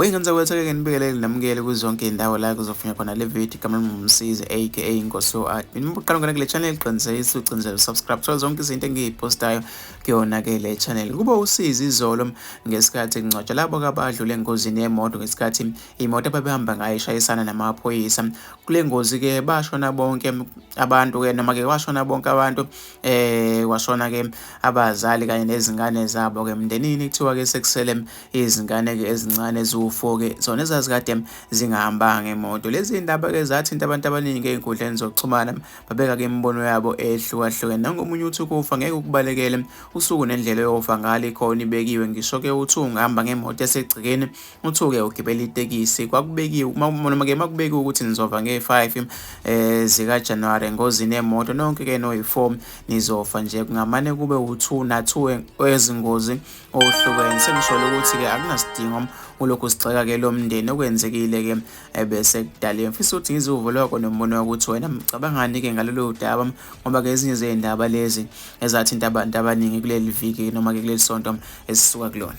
Oyingenza kwethu-ke ngibikelele namukele kuzonke iy'ndawo la kuzofunywa khona le video. Igama lami nguMsizi aka Inkosi Admin. Uma uqala ungena kule channel, qinisekisa ucinzele subscribe, thola zonke izinto engiy'postayo kuyona-ke le channel. Kuba usizi izolo ngesikhathi kungcwatshwa labo abadlule engozini yemoto ngesikhathi imoto ababehamba ngayo ishayisana namaphoyisa. Kule ngozi-ke bashona bonke abantu-ke noma-ke kwashona bonke abantu kwashona-ke abazali kanye nezingane zabo-ke emndenini. Kuthiwa-ke sekusele izingane-ke ezincane eziwu-4-ke zona ezazikade zingahambanga ngemoto. Lezi ndaba-ke zathinta abantu abaningi ey'nkundleni zokuxhumana, babeka-ke imibono yabo ehlukahlukene. Nangomunye uthi ukufa ngeke ukubalekele, usuku nendlela oyofa ngalo ikhona ibekiwe. Ngisho-ke uthi ungahamba ngemoto esegcekeni, uthuke ugibela itekisi, kwakubekiwe noma-ke makubekiwe ukuthi nizova nge-5 zikaJanuwari engozini yemoto, nonke-ke noyi-4 nizofa nje. Kungamane kube u-2 na-2 wezingozi ohlukene. Sengisholo ukuthi-ke akunasidingo ulokhu sigxeka-ke lo mndeni, okwenzekile-ke ebese kudaliwe. Ngifisa ukuthi ngizwe uvo lwakho nombono wakho ukuthi wena ucabangani-ke ngalolu daba, ngoba-ke ezinye zey'ndaba lezi ezathinta abantu abaningi kuleli viki noma-ke kuleli sonto esisuka kulona.